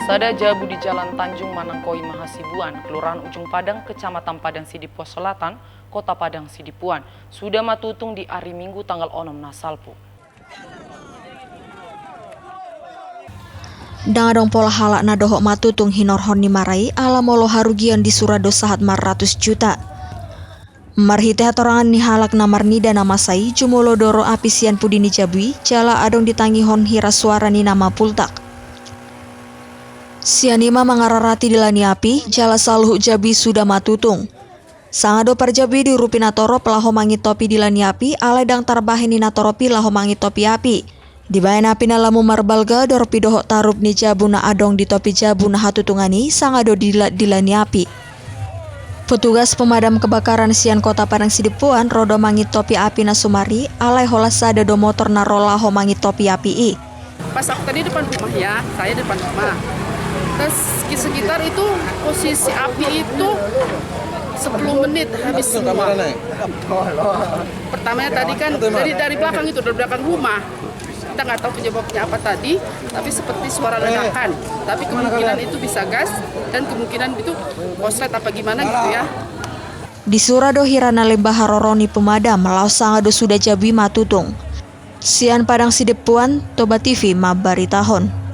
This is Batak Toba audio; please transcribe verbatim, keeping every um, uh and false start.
Sada jabu di Jalan Tanjung Manangkohi Mahasibuan, Kelurahan Ujung Padang, Kecamatan Padang Sidempuan Selatan, Kota Padang Sidempuan, suda matutung di ari Minggu tanggal onom na salpu. Ndang adong pola halak na dohot matutung hinorhon ni mara i ala molo harugian di sura do sahat marratus juta. Marhite hatorangan ni halak na marnida na masa i, jumolo do ro api sian pudi ni jabu i jala adong ditangihon hira suara ni na mapultak. Sian i ma mangararati dila ni api jala saluhut jabu i suda matutung. Sanga do parjabu i diurupi natorop laho mangintopi dila ni api, alai ndang tarbahen ni natorop i laho mangintopi api. Dibahen api na lamum marbalga, dorpi dohot tarup ni jabu na adong di topi jabu na hatutungan i sanga do dilat dila ni api. Petugas pemadam kebakaran sian Kota Padang Sidempuan ro do mangintopi api na sumar i, alai holan sada do motor na ro laho mangintopi api i. Pas aku tadi depan rumah ya, saya depan rumah. Terus sekitar itu posisi api itu sepuluh menit habis semua. Pertamanya tadi kan dari, dari belakang itu, dari belakang rumah. Kita nggak tahu penyebabnya apa tadi, tapi seperti suara ledakan. Tapi kemungkinan itu bisa gas dan kemungkinan itu korslet apa gimana gitu ya. Disura do hira na lemba haroro ni pemadam, laos sanga do suda jabu i matutung. Sian Padang Sidempuan, Toba T V mambaritahon.